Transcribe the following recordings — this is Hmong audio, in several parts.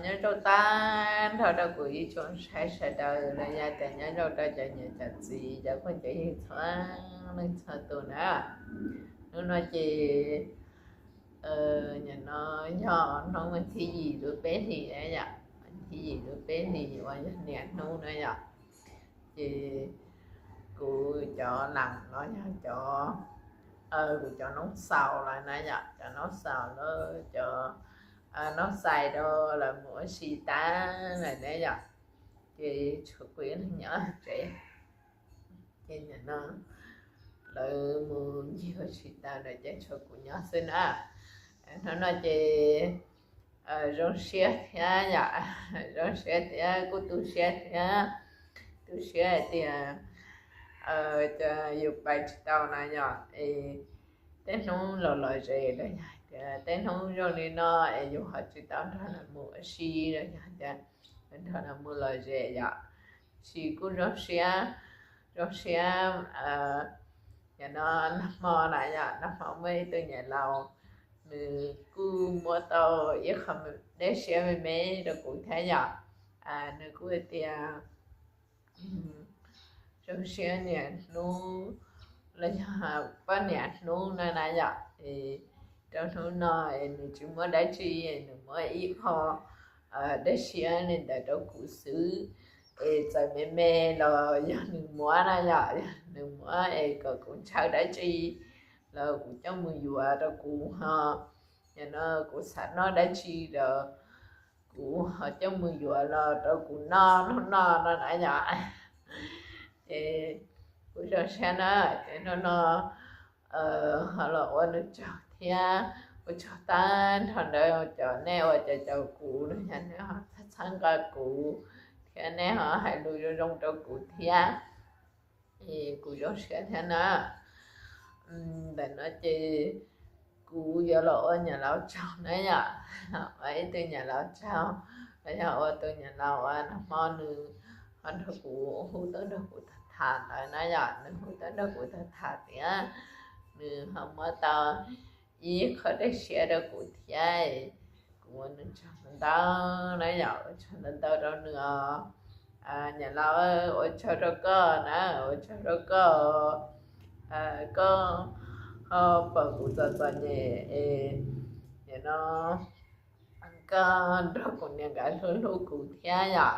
Nyob zoo tag nrho rau kuv ib tsoom saib sawv daws los yog tias nyob zoo rau cov niam cov txiv cov phooj cov ywg txhua leej txhua tus na. Hnub no ces nim no yog hnub vas thib yim lub peb hlis na yom, vas thib yim lub peb hlis uas yog niaj hnub na yom. Ces kuv cov leej los yog cov, kuv cov noob xaus lawm na yom, cov noob xaus lawm, cov noob xais rau lawv mus ua si tag lawm na yom. Ces tshuav kuv ib leeg nyob tsev. Ces nim no lawv mus ncig ua si tag lawm ces tshuav kuv nyob xwb na. Hnub no ces zoo siab thiab yom, zoo siab thiab kuj tu siab thiab. Tu siab hais tias yus pais tsis tau na yom, es tej hnub los lom zem los yog hais tias tej hnub zoo li no es yus ho tsis tau nrog lawv mus ua si los yog hais tias nrog lawv mus lom zem yom. Tsis kuj zoo siab, zoo siab. Nim no nag hmo na yom, nag hmo muaj ib tug niam laus, nws kuj muab tau ib qho dej siab me me rau kuv thiab yom. Nws kuj tias zoo siab niaj hnub los yog poj niam hnub no na yom. Rau hnub no es nws tsis muab dab tsi, nws muab ib qho dej siab li ntawd rau kuv xwb. Es txawm me me los yog nws muab na yom, yog nws muab es kom kuv ntshaw dab tsi los kuv coj mus yuav rau kuv ho. Nim no kuv xav noj dab tsi los kuv ho coj mus yuav los rau kuv noj hnub no no na yom. Ces kuv zoo siab na, ces hnub no ho los ua nws tsaug thiab. Ua tsaug tag nrho ntawd cov nej uas caum caum kuv los yog nej ho txhawb nqa kuv thiab nej ho hais lus zoo zoo rau kuv thiab. Es kuv zoo siab thiab na. Ntawm no ces kuv yuav los ua niam laus tsaug na yom, ua ib tug niam laus tsaug, los yog ua tus niam laus uas nag hmo nws ho nrog kuv hu tuaj nrog kuv tham tham ntawd na yom, nws hu tuaj nrog kuv tham tham tias nws ho muab tau ib qho dej siab rau kuv thiab. Kuv ua nws tsaug ntau ntau na yom, ua tsaug ntau ntau rau nws os. Niam laus, ua tsaug rau koj na, ua tsaug rau koj, koj ho pom kuv txom txom nyem es nim no koj nrog kuv niam nkawd hlub hlub kuv thiab yom.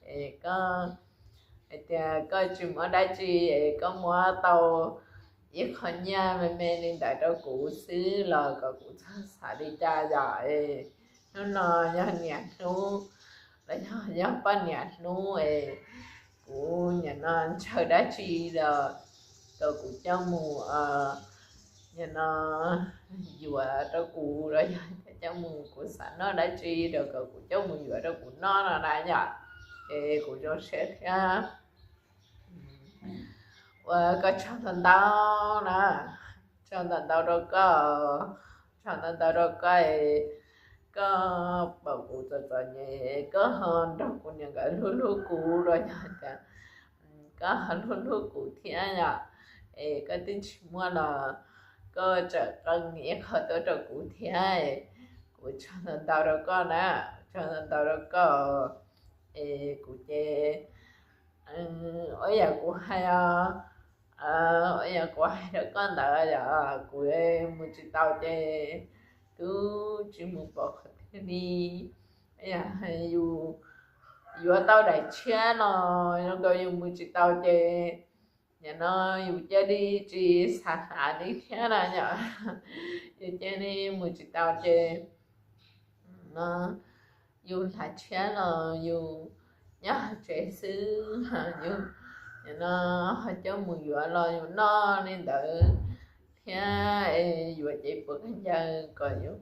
Es koj hais tias koj tsis muab dab tsi es koj muab tau ib qho nyiaj me me li ntawd rau kuv xwb los kom kuv txhob xav li cas yom. Es hnub no yog niam hnub los yog yog poj niam hnub es kuv nim no ntshaw dab tsi los kom kuv coj mus nim no yuav rau kuv los yog coj mus, kuv xav noj dab tsi los kom kuv coj mus yuav rau kuv noj no na yom. Es kuv zoo siab thiab. Ua koj tsaug ntau ntau na, tsaug ntau ntau rau koj, tsaug ntau ntau rau koj es koj pom kuv txom txom nyem es koj ho nrog kuv niam nkawd hlub hlub kuv los yog tias koj ho hlub hlub kuv thiab yom. Es koj twb tsis muaj los koj tseem qee ib qho tuaj rau kuv thiab. Kuv tsaug ntau ntau rau koj na, tsaug ntau ntau rau koj. Es kuv ces ua yam kuv hais os, ua yam kuv hais rau koj ntawd yom, kuv mus tsis tau ces twb tsis mus pom qhov twg li. Yam hais yus yuav tau daim tshiab los zoo nkaus yus mus tsis tau ces nim no yus cia li tsis xav hnav li thiab na yom. Yus cia li mus tsis tau ces no yus hnav tshiab los yus nyob hauv tsev xwb, yus nim no ho coj mus yuav los yus noj li ntawd thiab. Es yuav ces puas khaub ncaws kom yus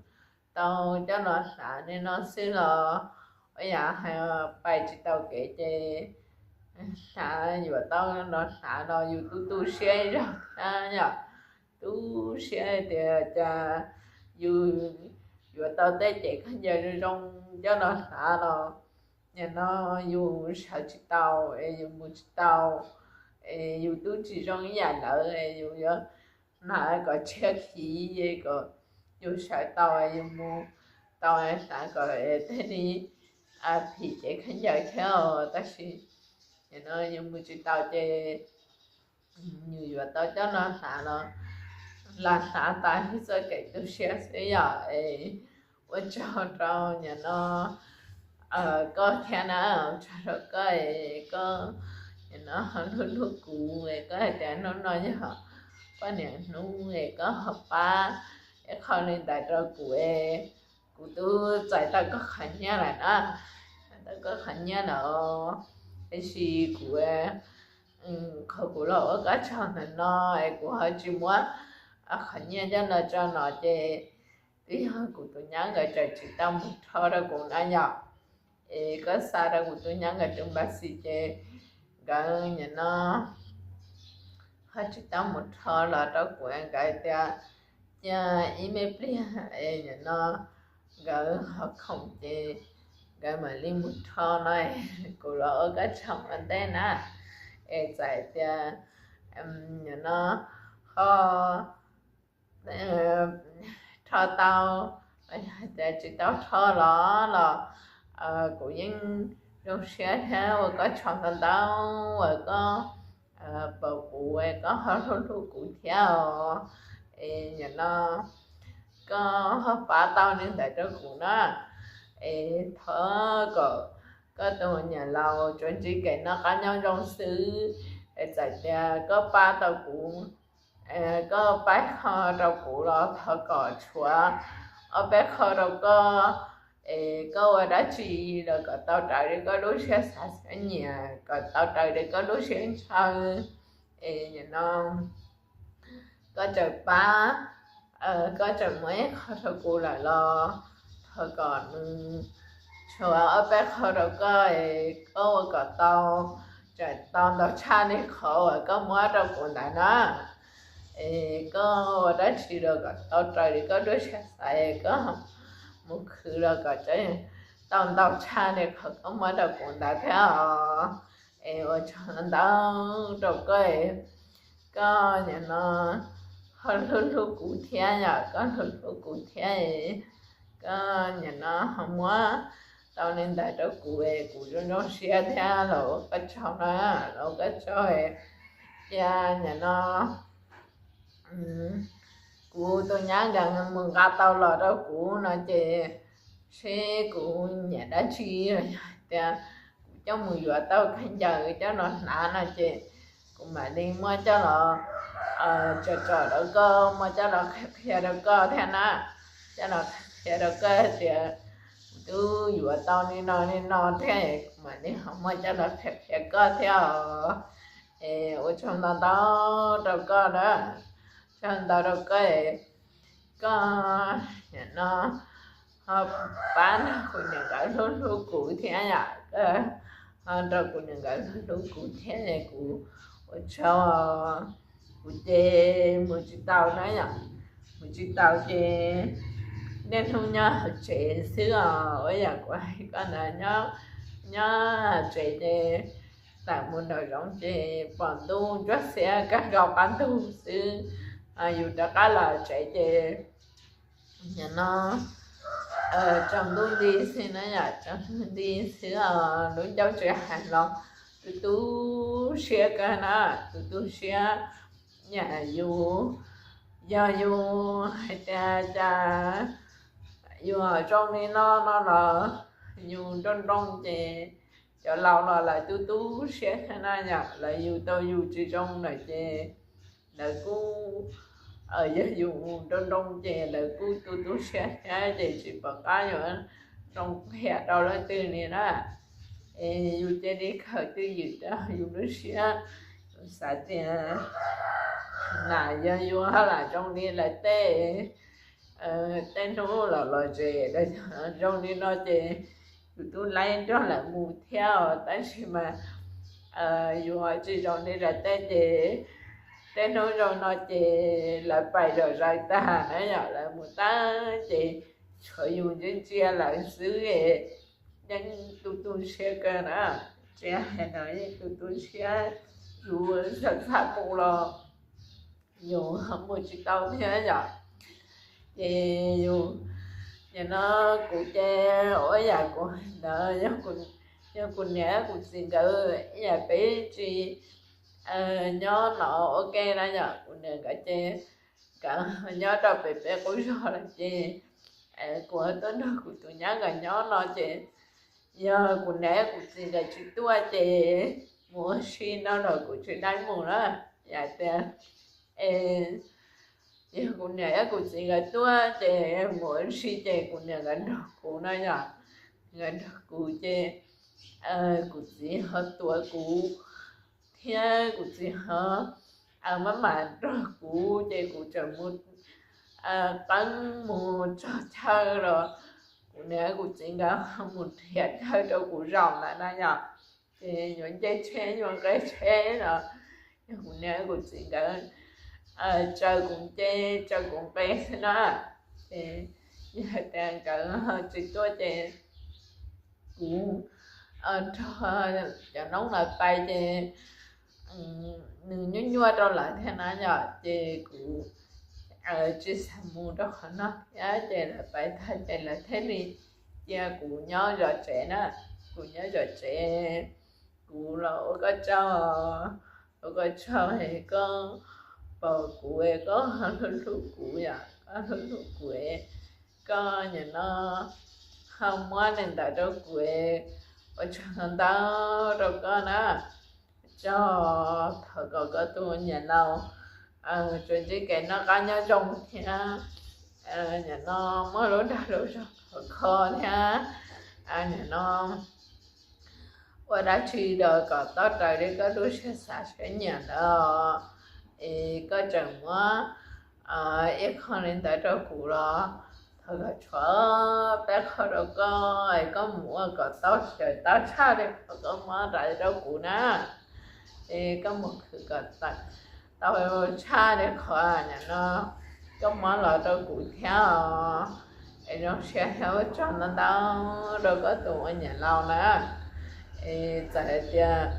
tau coj los hnav li no xwb los ua yam hais pais tsis tau kev ces hnav yuav tau los hnav los yus tu tu siab ib zaug thiab yom. Tu siab tias cas yus yuav tau tej cev khaub ncaws zoo zoo coj los hnav los nim no yus sawv tsis tau es yus mus tsis tau, es yus twb tsis zoo ib yam lawv es yus yuav hnav kom tshiab khiv kom yus sawv tau es yus mus tau hlav kom tej ni phim kev khaub ncaws thiab, tab sis nim no yus mus tsis tau ces yus yuav tau coj los hlav los, los hlav tas li txoj kev tu siab xwb yom. Es ua tsaug rau nim no koj thiab na, ua tsaug rau koj es koj nim no hlub hlub kuv es koj hais tias hnub no yog poj niam hnub es koj ho pab ib qho li ntawd rau kuv es kuv twb txais tau koj qhov nyiaj lawm na, tau koj qhov nyiaj lawm, tiam sis kuv qhov kuv los ua koj tsaug ntawm no es kuv ho tsis muab qhov nyiaj coj los tso no ces twb yog kuv tus nyab nkawd tseem tsis tau mus rho rau kuv na yom. Es koj xa rau kuv tus nyab nkawd tus npawb xis ces nkawd nim no ho tsis tau mus rho los rau kuv, nkawd tias cia ib me pliag es nim no nkawd ho khoom ces nkawd mam li mus rho no, kuv los ua koj tsaug ua ntej na. Es txawm tias nim no ho rho tau, hais tias tsis tau rho los los kuv yeej zoo siab thiab ua koj tsaug ntau ntau uas koj pom kuv es koj ho hlub hlub kuv thiab os. Es nim no koj ho pab tau li ntawd rau kuv na, es thov kom koj tus niam laus tsuav ntsib kev noj qab nyob zoo xwb. Es txawm tias koj pab tau kuv, koj pab qho rau kuv los thov kom tshuav ob peb qho rau koj, es koj ua dab tsi los kom tau raws li koj lub siab xav siab nyiam, kom tau raws li koj lub siab ntshaw. Es nim no koj tseem pab, koj tseem muab ib qho rau kuv lawm los thov kom nws tshuav ob peb qho rau koj, koj ua kom tau, tseem tau ntau tshaj li qhov uas koj muab rau kuv ntawd na. Es koj ua dab tsi los kom tau raws li koj lub siab xav, koj mus khwv los kom tau ntau tshaj li qhov koj muab rau kuv ntawd thiab os. Es ua tsaug ntau rau koj, koj nim no ho hlub hlub kuv thiab yom, koj hlub hlub kuv thiab, koj nim no ho muab tau li ntawd rau kuv es kuv zoo zoo siab thiab los ua koj tsaug na, los ua koj tsaug. Cia nim no kuv tus nyab nkawd mus nqa tau los rau kuv no ces seb kuv nyiam dab tsi los yog hais tias kuv coj mus yuav tau khaub ncaws coj los hnav no ces kuv mam li muab coj los tsom tsom rau koj, muab coj los qhia qhia rau koj thiab na. Coj los qhia qhia rau koj tias kuv twb yuav tau li no li no thiab, kuv mam li ho muab coj los qhia qhia koj thiab os. Es ua tsaug ntau ntau rau koj na, tsaug ntau rau koj, koj nim no ho pab nrog kuv niam nkawd hlub hlub kuv thiab yom, ho nrog kuv niam nkawd hlub hlub kuv thiab es kuv ua tsaug. Kuv ces mus tsis tau na yom, mus tsis tau ces niaj hnub nyob hauv tsev xwb os. Ua yam kuv hais koj ntawd, nyob hauv tsev ces tawm mus nraum zoov ces pom ntuj ntsuab xiab kawg nkaus qab ntug xwb. Yus rov qab los tsev ces nim no tsaus ntuj nti xwb na yom, tsaus ntuj nti xwb os. Lub ncauj tsis hais los tu tu siab kawg na, tu tu siab. Yam yus, yog yus hais tias cas yus zoo li no no los yus nroo nroo ces cov laus los lawv tu tu siab thiab na yom, lawv yus tau yus tsis zoo lawm ces lawv kuj, yog yus nroo nroo ces lawv kuj tu tu siab thiab ces tsis pom qab yuav nroo qhia rau leej twg li na. Es yus cia li khaws twj ywm rau yus lub siab, yus xav tias nam yog yus lam zoo li lawv tej, tej hnub los los zes los zoo li no ces yus twb laib nrog lawv mus thiab os, tab sis mas yus tsis zoo li lawv tej ces tej hnub zoo no ces lawv pais zom zaws tag na yom, lawv mus tag ces tshuav yus ntsia ntsia lawv xwb, yeej tu tu siab kawg na. Tsis hais no yeej tu tu siab, yus txhaj txhaj mus los yus mus tsis tau thiab yom. Ces yus Nim no kuv ces ua yam kuv hais ntawd, yog kuv niam kuv txiv nkawd ib yam peb tsis nyob no ua ke na yom, kuv niam nkawd ces nkawd nyob rau pem peb qub zog lawm ces kuv tuaj nrog kuv tus nyab nkawd nyob no ces yog kuv niam kuv txiv nkawd tsis tuaj ces mus ua si no los kuv tsis dai mus na. Yam tias es yog kuv niam kuv txiv nkawd tuaj ces mus ua si ces kuv niam nkawd nrog kuv no yom, nkawd nrog kuv ces kuv txiv ho tuav kuv thiab kuv txiv ho maj mam nrog kuv ces kuv tseem mus qeeb mus txog chaw los kuv niam kuv txiv nkawd mus nrhiav chaw rau kuv zaum ntawd na yom. Ces yuav nce tsheb yuav nqe tsheb los yog kuv niam kuv txiv nkawd tsaws kuv nce tsaws kuv nqe xwb na. Ces yog hais tias nkawd tsis tuaj ces kuv nrog cov noob lawv pais ces nws nyuaj nyuaj rau lawv thiab na yom, ces kuv tsis xav mus rau qhov no thiab ces lawv pais tag ces lawv thiaj li cia kuv nyob zov tsev na. Kuv nyob zov tsev, kuv los ua koj tsaug, ua koj tsaug es koj pom kuv es koj hlub hlub kuv yom, koj hlub hlub kuv es koj nim no ho muab li ntawd rau kuv es ua tsaug ntau ntau rau koj na. Tsaug, thov kom koj tus niam laus tsuas ntsib kev noj qab nyob zoo thiab nim no muaj lub dag lub zog khov kho thiab nim no ua dab tsi los kom tau raws li koj lub siab xav siab nyiam ntawd. Es koj tseem muab ib qho li ntawd rau kuv los thov kom tshuav peb qho rau koj es koj mus ua kom tau tshaj li qhov koj muab ntawd rau kuv na. Es koj mus khwv kom tau tshaj li qhov nim no koj muab los rau kuv thiab os. Es zoo siab thiab ua tsaug ntau ntau rau koj tus ua niam laus na. Es txawm hais tias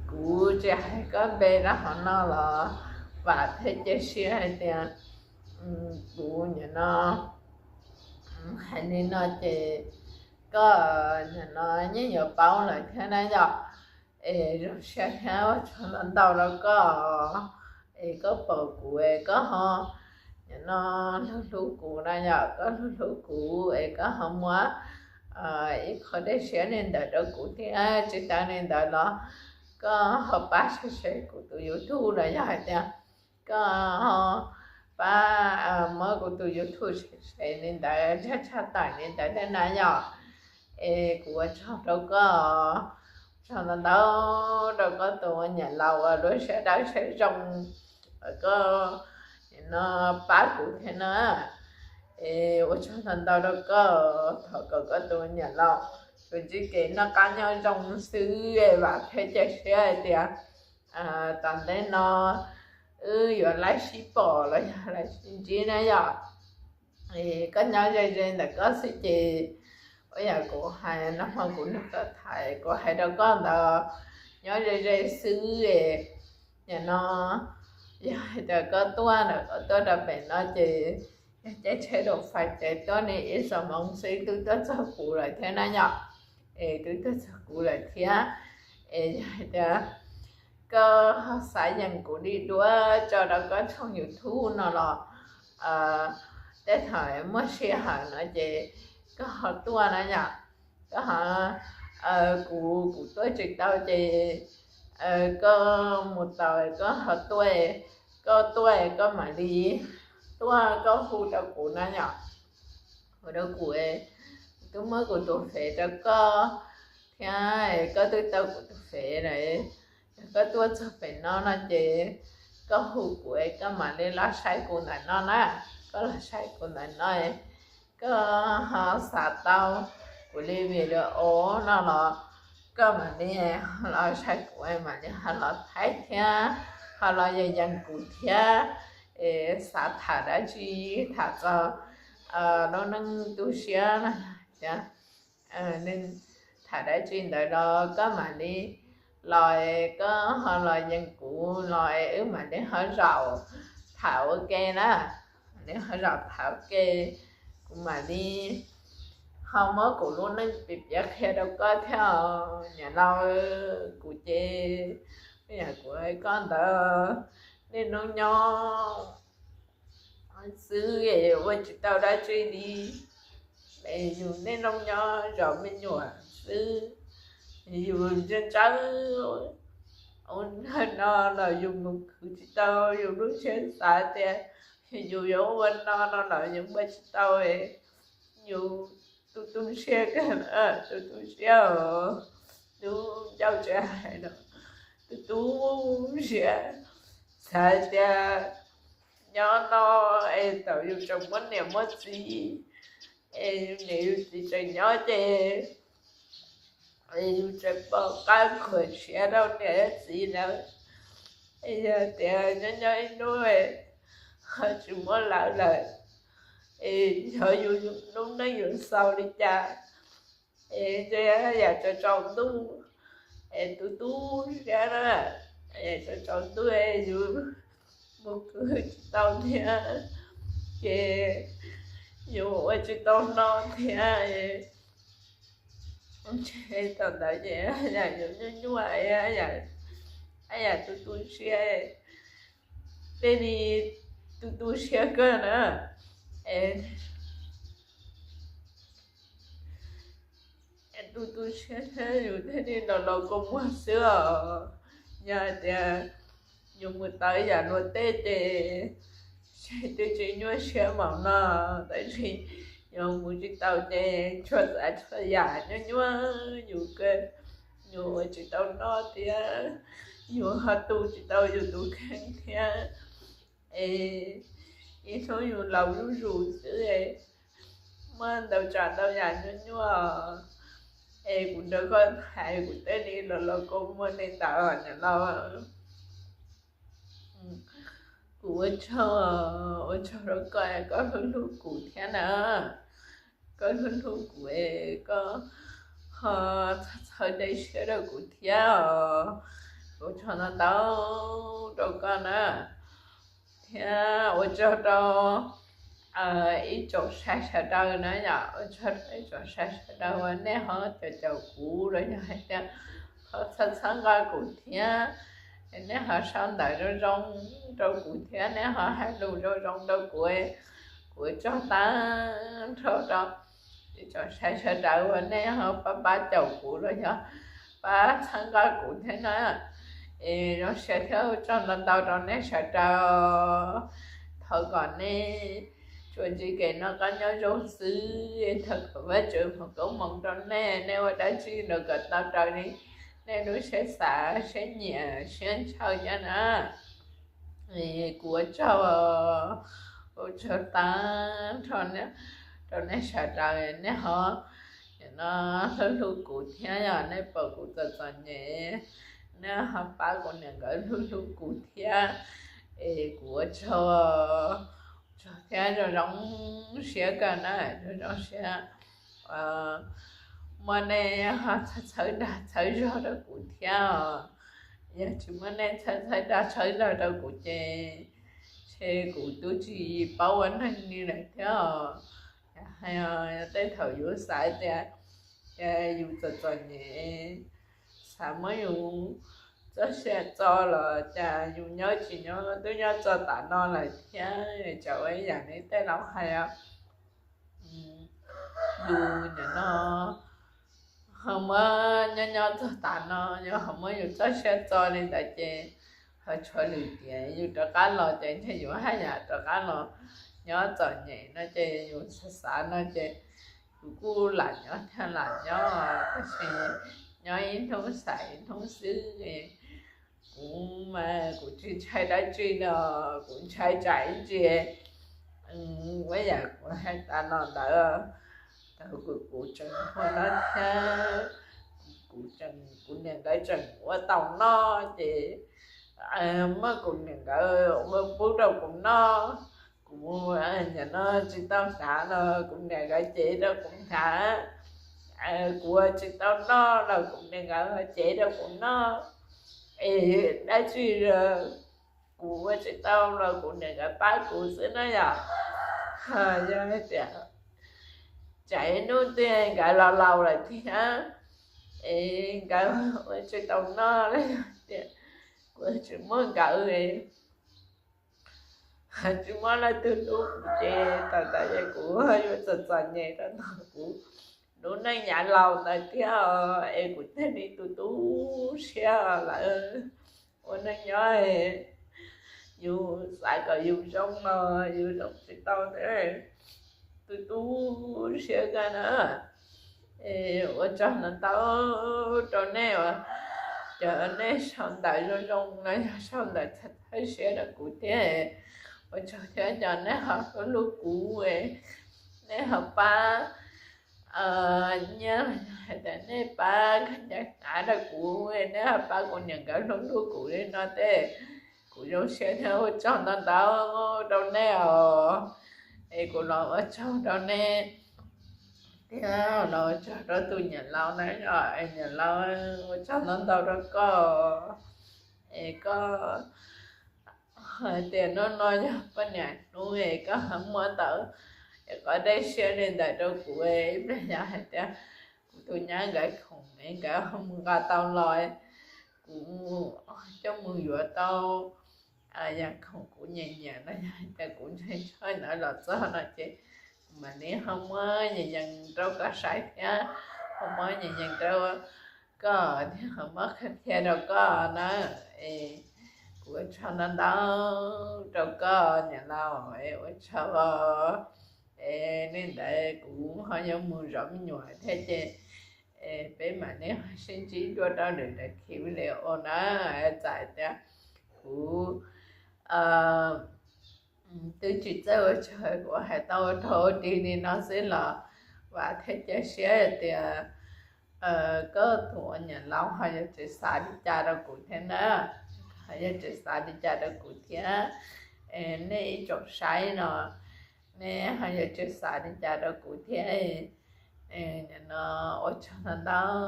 kuv tsis hais koj npe rau hauv no los vam thiab cia siab hais tias kuv nim no hais li no ces koj nim no yeej yuav paub lawm thiab na yom. Es zoo siab thiab ua tsaug ntau ntau rau koj es koj pom kuv es koj ho nim no hlub hlub kuv na yom, koj hlub hlub kuv es koj ho muab ib qho dej siab li ntawd rau kuv thiab tsis tas li ntawd los koj ho pab share share kuv tus YouTube los yog hais tias koj ho pab muab kuv tus YouTube share share li ntawd tshaj tshaj tawm li ntawd thiab na yom. Es kuv ua tsaug rau koj, tsaug ntau ntau rau koj tus ua niam laus uas lub siab dawb siab zoo, koj nim no pab kuv thiab na. Es ua tsaug ntau ntau rau koj, thov kom koj tus ua niam laus tsuas ntsib kev noj qab nyob zoo xwb es vam thiab cia siab hais tias tom ntej no wb yuav laib sib pom los yog laib sib ntsib na yom. Koj nyob ze ze ntawm koj xwb ces ua yam kuv hais no hmo kuv nrog koj tham kuv hais rau koj ntawd, nyob ze ze xwb es nim no yog hais tias koj tuaj ntawm koj tuaj rau pem no ces yog caij tsheb daus fais ces tuaj li ib xuab moos xwb twb tuaj txog kuv lawm thiab na yom. Es twb tuaj txog kuv lawm thiab. Es yog hais tias koj ho xav yees kuv li duab tso rau koj tshooj YouTube no los tej thaum muaj sij hawm no ces koj ho tuaj na yom. Koj ho, kuv kuv tuaj tsis tau ces koj mus tau koj ho tuaj, koj tuaj koj mam li tuaj koj hu rau kuv na yom. Hu rau kuv, kuv twb muab kuv tus fev rau koj thiab koj twb tau kuv tus fev lawm. Yog koj tuaj txog pem no no ces koj hu kuv es koj mam li los saib kuv ntawm no na. Koj los saib kuv ntawm no, koj ho xav tau kuv li video no los koj mam li ho los saib kuv mam li ho los thaij thiab ho los yees yees kuv thiab. Es xav tham dab tsi, tham txog lub neej tu siab no, tham dab tsi ntawd los koj mam li los, koj ho los yees kuv los wb mam li ho zaum tham ua ke na. Mam li ho zaum tham ua ke. Kuv mam li ho muab kuv lub neej piav piav qhia rau koj thiab os niam laus. Kuv ces, yam kuv hais koj ntawd, niaj hnub nyob xwb es ua tsis tau dab tsi li. Es yus niaj hnub nyob zov me nyuam xwb, yus ntsawj ntsawj ua no los yus mus khwv tsis tau, yus lub siab xav tias yus yuav ua no no los yus ua tsis tau, yus tu tu siab kawg, tu tu siab os. Tub ncauj tsis hais no, tu tu siab, xav tias nyob no es thaum yus tseem muaj niam muaj txiv, es yus niam yus txiv tseem nyob ces yus tseem pom qab khuam siab rau niam txiv lawm. Es yog tias nyob nyob ib hnub ho tsis muaj lawv lawm, es yog yus lub neej yuav xaus li cas? Es yam tsaus tsaus ntuj, es tu tu siab na, yam tsaus tsaus ntuj es yus mus khwv tsis tau thiab, ces yus ua tsis tau no thiab. Ntshe thaum ntawd ces yam yuav nyuaj nyuaj, yam tu tu siab, tej li tu tu siab kawg na. Tu tu siab thiab yus thiaj li los los kua muag xwb os. Yog hais tias yus mus tau yam luag tej ces twb tsis nyuaj siab npaum no, tab sis yus mus tsis tau ces txhua tsav txhua yam nyuaj nyuaj yus kawg. Yus ua tsis tau noj thiab, yus ho tu tsis tau yus tus kheej thiab. Es ib hnub yus laus zuj zus xwb, muaj ntau tsav ntau yam nyuaj nyuaj, es kuv nrog koj hais kuv tej li los los kua muag li ntawd niam laus. Kuv ua tsaug, ua tsaug rau koj, koj hlub hlub kuv thiab na. Koj hlub hlub kuv es koj ho txhawb txhawb dej siab rau kuv thiab os. Ua tsaug ntau ntau rau koj na. Thiab ua tsaug rau ib tsoom saib sawv daws na yom, ua tsaug rau ib tsoom saib sawv daws uas nej ho caum caum kuv los yog hais tias ho txhawb txhawb nqa kuv thiab. Nej ho sau ntawv zoo zoo rau kuv thiab, nej ho hais lus zoo zoo rau kuv, kuv ua tsaug tag nrho rau ib tsoom saib sawv daws uas nej ho pab pab caum kuv los yog pab txhawb nqa kuv thiab na. Es zoo siab thiab ua tsaug ntau ntau rau nej sawv daws. Thov kom nej tsuas ntsib kev noj qab nyob zoo xwb, thov kom Vajtswv foom koob hmoov rau nej, nej ua dab tsi los kom tau raws li nej lub siab xav siab nyiam siab ntshaw thiab na. Kuv ua tsaug, ua tsaug tag nrho rau nej sawv daws, nej ho nim no hlub hlub kuv thiab, yog nej pom kuv txom txom nyem, nej ho pab kuv niam nkawd hlub hlub kuv thiab. Es kuv ua tsaug, tsaug thiab zoo zoo siab kawg na, zoo zoo siab. Muaj nej ho txhawb txhawb dag txhawb zog rau kuv thiab os. Yog tsis muaj nej txhawb txhawb dag txhawb zog rau kuv ces ntshe kuv twb tsis paub ua neeg li lawm thiab os. Yog tej thaum yus xav tias yus txom txom nyem, xav muab yus txoj sia txo los cas yus nyob tsis nyob twb nyob txog tav no lawm thiab. Tsam ua ib yam li tej laus hais, yus nim no ho muab nyob nyob txog tav no, yus ho muab yus txoj sia txo li ntawd ces ho tshuav lwm tiam yus rov qab los ces ntshe yus haj yam rov qab los nyob txom nyem no ces yus xav xav no ces yus kuj lam nyob thiaj lam nyob, tab sis nyob ib hnub xav ib hnub xwb. Kuv mas kuv tsis ntshai dab tsi no, kuv ntshai tsam ib ntsis ua yam kuv hais tas los ntawd, thaum kuv tseem hluas no thiab, kuv tseem, kuv niam nkawd tseem ua tau noj ces muab kuv niam nkawd ua pub rau kuv noj. Kuv nim no tsis tau hnav los kuv niam nkawd cev rau kuv hnav, kuv ua tsis tau noj los kuv niam nkawd cev rau kuv noj. Es dab tsi kuv ua tsis tau los kuv niam nkawd pab kuv xwb na yom. Yog hais tias tsam ib hnub twg nkawd los laus lawm thiab es nkawd ua tsis tau noj los yog tias kuv tsis muab nkawd tsis muab leej twg hlub kuv ces tam tam es kuv yuav txom txom nyem rau ntawm kuv lub neej yav laus ntawd thiab es kuv thiaj li tu tu siab lawm. Ua neej nyob yus xav kom yus zoo los yus zoo tsis tau thiab, tu tu siab kawg na. Ua tsaug ntau ntau rau nej uas cov nej sau ntawv zoo zoo no yog sau ntawv thawj siab rau kuv thiab. Ua tsaug thiab cov nej ho hlub hlub kuv, nej ho pab nyiaj los yog hais tias nej pab khaws ncaws hnav rau kuv, nej ho pab kuv niam nkawd hlub hlub kuv li no thiab. Kuv zoo siab thiab ua tsaug ntau ntau rau nej os. Es kuv los ua tsaug rau nej thiab los ua tsaug rau tus niam laus na. Niam laus, ua tsaug ntau ntau rau koj es koj hais tias hnub no yog poj niam hnub es koj ho muab tau qhov dej siab li ntawd rau kuv. Ib pliag yog hais tias kuv tus nyab nkawd khoom es nkawd ho mus nqa tau los, kuv coj mus yuav tau yam khoom kuv nyiam nyiam no, yog hais tias kuv ntshai ntshai ntawd los txog no ces kuv mam li ho muab yees yees rau koj saib thiab, ho muab yees yees rau koj thiab, ho muab qhia qhia rau koj na. Es kuv ua tsaug ntau ntau rau koj niam laus, es ua tsaug. Es li ntawd kuv ho yuav mus zov me nyuam thiab ces peb mam li ho sib ntsib dua rau lwm daim clip video na. Txawm tias kuv twb tsis txawj ua tsaug, kuv hais tau ua rau ua ris li no xwb los vam thiab cia siab tias koj tus niam laus ho yuav tsis xav li cas rau kuv thiab na, ho yuav tsis xav li cas rau kuv thiab. Nej ib tsoom saib no, nej ho yuav tsis xav li cas rau kuv thiab. Nim no ua tsaug ntau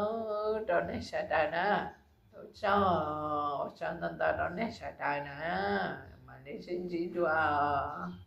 ntau rau nej sawv daws na. Ua tsaug, ua tsaug ntau ntau rau nej sawv daws na. Mam li sib ntsib dua os.